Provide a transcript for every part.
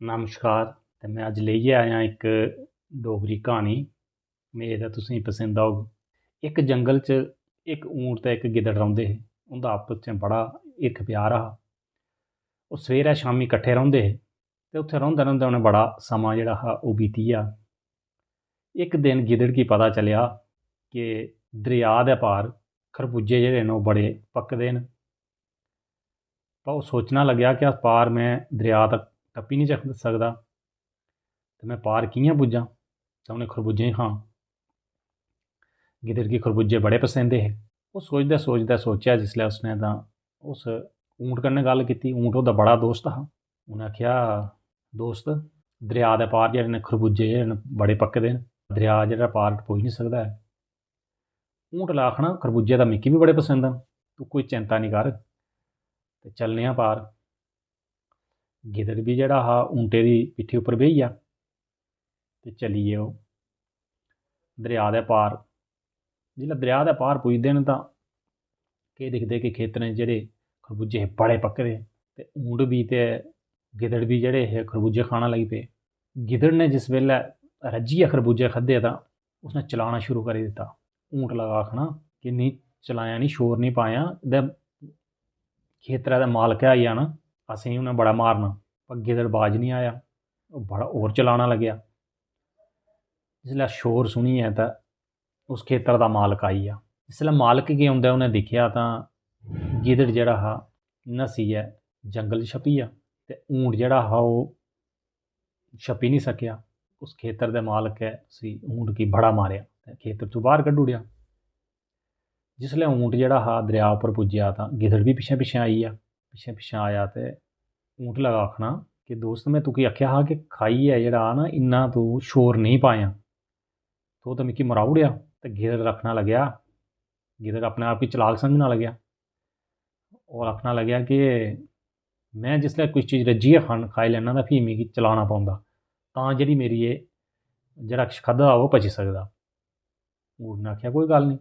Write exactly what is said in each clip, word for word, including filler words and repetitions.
नमस्कार, ते में अज्ज लेइयै आया इक डोगरी क्हानी। मेद ऐ तुसेंगी पसंद औग। इक जंगल च इक ऊंट ते इक गिदड़ रौंह्दे हे। उं'दा आपस च बड़ा हिरख प्यार हा। ओह् सवेरै शामीं कट्ठे रौंह्दे हे ते उत्थै रौंह्दे रौंह्दे उ'नें बड़ा समां जेह्ड़ा हा ओह् बीती गेआ। इक दिन गिदड़ गी पता चलेआ कि दरेआ दे पार खरबूजे जेह्ड़े न ओह् बड़े पकदे न। पर ओह् सोचना लग्गेआ कि अस पार में दरेआ तक टप्पी निं सकदा, ते में पार कि'यां पुज्जां ते उ'नें खरबूजें गी खां। गिदड़ गी खरबूजे बड़े पसंद हे। ओह् सोचदे सोचदे सोचेआ जिसलै उसने, तां उस ऊंट कन्नै गल्ल कीती। ऊंट ओह्दा बड़ा दोस्त हा। उ'नें आखेआ, "दोस्त, दरेआ दे पार जेह्ड़े न खरबूजे जेह्ड़े न बड़े पकदे न, दरेआ जेह्ड़ा पार टपोई निं सकदा ऐ।" ऊंट ला आखना, "खरबूजे तां मिगी बी बड़े पसंद न, तूं कोई चिंता निं कर ते चलने आं पार।" गिदड़ बी जेह्ड़ा हा ऊंटे दी पिट्ठी उप्पर बेही गेआ ते चली गे ओह् दरेआ दे पार। जिसलै दरेआ दे पार पुजदे न तां केह् दिखदे कि खेतरें च जेह्ड़े खरबूजे हे बड़े पक्के दे, ते ऊंट बी ते गिदड़ बी जेह्ड़े हे खरबूजे खाना लगी पे। गिदड़ ने जिस बेल्लै रज्जियै खरबूजे खाद्धे तां उसने चलाना शुरू करी दित्ता। ऊंट लगा आखना कि "निं चलायां, निं शोर निं पायां, ते खेतरै दा मालक ऐ आई जाना, असेंगी उ'नें बड़ा मारना।" पर गिदड़ बाज निं आया, ओह् बड़ा होर चलाना लग्गेआ। जिसलै शोर सुनियै ते उस खेतर दा मालक आई गेआ। जिसलै मालक गी औंदे उ'नें दिक्खेआ तां गिदड़ जेह्ड़ा हा नस्सियै जंगल च छप्पी गेआ, ते ऊंट जेह्ड़ा हा ओह् छप्पी निं सकेआ। उस खेतर दे मालकै उसी ऊंट गी बड़ा मारेआ ते खेतर चों बाह्र कड्ढी ओड़ेआ। जिसलै ऊंट जेह्ड़ा हा दरेआ उप्पर पुज्जेआ तां गिदड़ बी पिच्छें पिच्छें आई गेआ। पिच्छें पिच्छें आया ते ऊंट लगा आखना कि "दोस्त, में तुगी आखेआ हा कि खाइयै जेह्ड़ा ना इन्ना तूं शोर नेईं पायां, तूं ते मिगी मराई ओड़ेआ।" ते गिदड़ आखना लग्गेआ, गिदड़ अपने आप गी चलाक समझना लग्गेआ। ओह् आखना लग्गेआ कि "में जिसलै कोई चीज रज्जियै खान खाई लैन्ना तां फ्ही मिगी चलाना पौंदा, तां जेह्ड़ी मेरी एह् जेह्ड़ा किश खाद्धा दा ओह् पची सकदा।" ऊंट ने आखेआ, "कोई गल्ल निं।"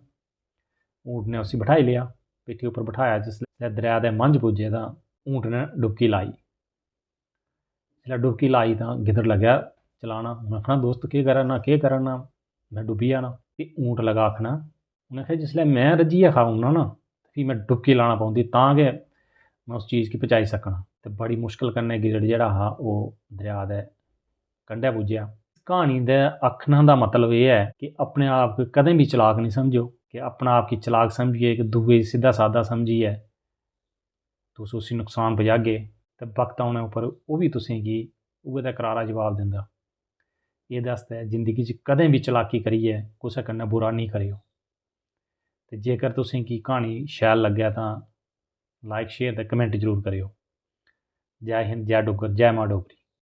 ऊंट ने उसी बठाई लेआ, पिट्ठी उप्पर बठाया। जिसलै दरेआ दे मंझ पुज्जे तां ऊंट ने डुबकी लाई। जिसलै डुबकी लाई तां गिदड़ लग्गेआ चलाना। उ'नें आखना, "दोस्त, केह् करा ना, केह् करा ना, में डुब्बी जाना।" ते ऊंट लगा आखना, उ'नें आखेआ, "जिसलै में रज्जियै खाई ओड़ना ना, ते फ्ही में डुबकी लाना पौंदी, तां गै में उस चीज गी पचाई सकना।" ते बड़ी मुश्कल कन्नै गिदड़ जेह्ड़ा हा ओह् दरेआ दे कंढै पुज्जेआ। क्हानी दे आखने दा मतलब एह् ऐ कि अपने आप गी कदें बी चलाक निं समझो, कि अपने आप गी चलाक समझियै इक दूए गी सिद्धा सादा समझियै तुस उसी नुकसान पजागे ते वक्त औने उप्पर ओह् बी तुसेंगी उ'ऐ देआ करारा जवाब दिंदा। एह्दे आस्तै जिंदगी च कदें बी चलाकी करियै कुसै कन्नै बुरा नेईं करेओ। ते जेकर तुसेंगी क्हानी शैल लग्गै तां like, share ते comment जरूर करेओ। जै हिंद, जै डुग्गर, जै मां डोगरी।